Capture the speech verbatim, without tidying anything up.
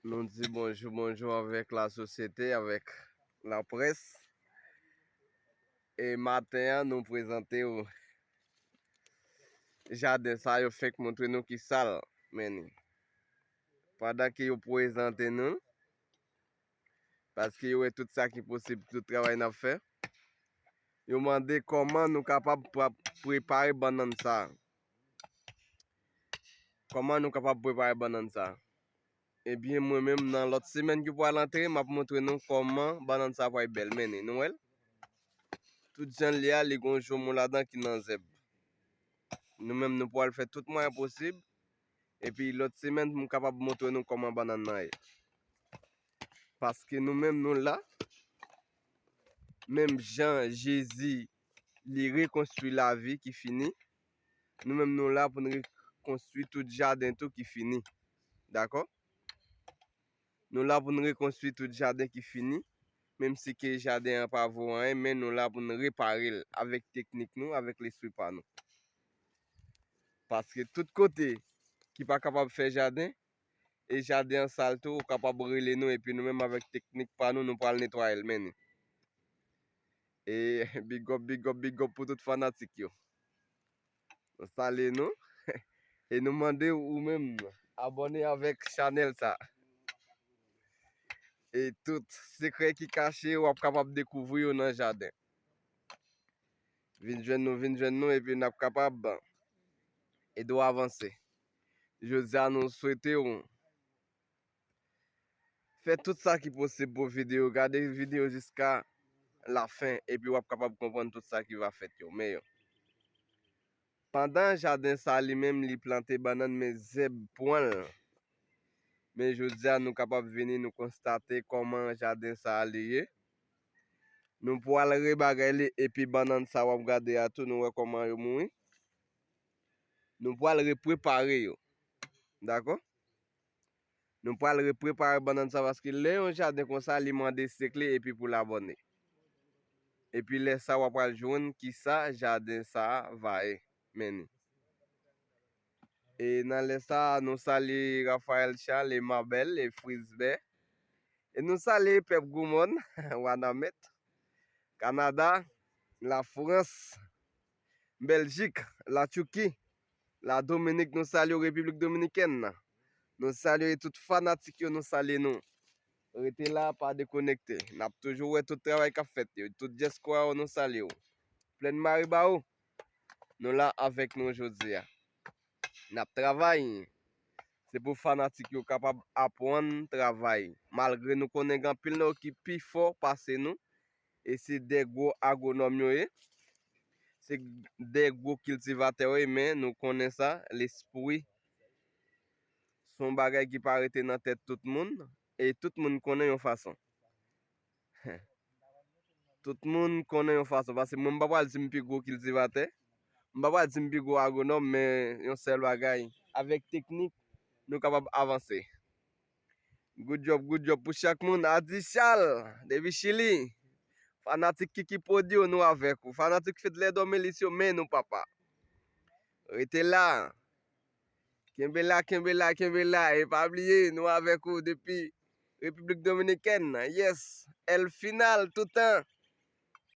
Nou di bonjou, bonjou avèk lasosyete, avèk laprès. E maten an, nou prezante w jaden sa, yo fenk montre nou ki sa l mennen. Pandan ke yo prezante nou l, paske yo wè tout sa ki posib, tout travay n ap fè. Yo mande kòman nou kapab pra-, prepare bannann sa. Kòman nou kapab prepare bannann sa? Ebyen, mwen menm, nan lòt semèn ki pral antre, m ap montre nou kòman bannann sa pral bèl. Men, nou wè l? Tout jan l ye a, li gon jonmon ladan ki nan zèb. Nou menm, nou pral fè tout mwayen posib. Epi, lòt semèn, pou m kapab montre nou kòman bannann nan ye. Paske nou menm, nou la, menm jan Jezi, li rekonstwi lavi ki fini, nou menm, nou la pou n rekonstwi tout jaden tou ki fini. Dakò? Nou la pou n rekonstwi tout jaden ki fini, menm si ke jaden an pa vo anyen, men nou la pou n repare l avèk teknik nou, avèk lespri pa nou. Paske tout kote ki pa kapab fè jaden, e jaden an sal tou, ou kapab rele nou, epi nou menm avèk teknik pa nou, nou pral netwaye l, men. E big up, big up, big up pou tout fanatik yo. Nou salye nou. E nou mande w ou menm abòne avèk chanèl sa. E tout sekrè ki kache, w ap kapab dekouvri yo nan jaden. Vin jwenn nou, vin jwenn nou, epi n ap kapab ede w avanse. Jodi a, nou swete w fè tout sa ki posib pou videyo, gade videyo jiska lafen, epi w ap kapab konprann tout sa ki va fèt yo. Men yo. Pandan jaden sa li menm, li plante bannann, men zèb pran l. Men jodi a, nou kapab vini, nou konstate kòman jaden sa li ye. Nou pral rebagay li, epi bannann sa w ap gade a tou, nou wè kòman yo mouri. Nou pral reprepare yo. Dakò? Nou pral reprepare bannann sa, paske lè yon jaden konsa, li mande sekle epi pou l abòne. Epi lè sa, w ap pral jwenn kisa jaden sa va ye. Men ni. E nan lè sa, nou salye Raphaël Charles, e Mabel, e Frisbert. E nou salye pèp Goumòn, Wanament, Kanada, Lafrans, Bèljik, Latiki, Ladominik, nou salye w, Repiblik Dominikèn nan. Nou salye tout fanatik yo, nou salye nou. Rete la, pa dekonekte. N ap toujou wè tout travay k ap fèt yo. Tout dyaspora yo, nou salye w. Plèn Maribawou, nou la avèk nou jodi a. N ap travay. Se pou fanatik yo kapab aprann travay. Malgre nou konnen gen anpil nan yo ki pi fò pase nou, e se de gwo agwonòm yo ye. Se de gwo kiltivatè yo ye, men nou konnen sa, lespri se yon bagay ki pa rete nan tèt tout moun, e tout moun konnen yon fason. Tout moun konnen yon fason, paske mwen m pa pral di m pi gwo kiltivatè, m pa pral di m pi gwo agwonòm, men yon sèl bagay, avèk teknik, nou kapab avanse. Good job, good job pou chak moun. Adi Charles, depi Chili. Fanatik Kiki Prodyo, nou avèk ou. Fanatik Fedler Dormelis yo, men nou papa. Rete la. Kenbe la, kenbe la, kenbe la. E pa bliye, nou avèk ou depi Repiblik Dominikèn. Yes. El final, toutan.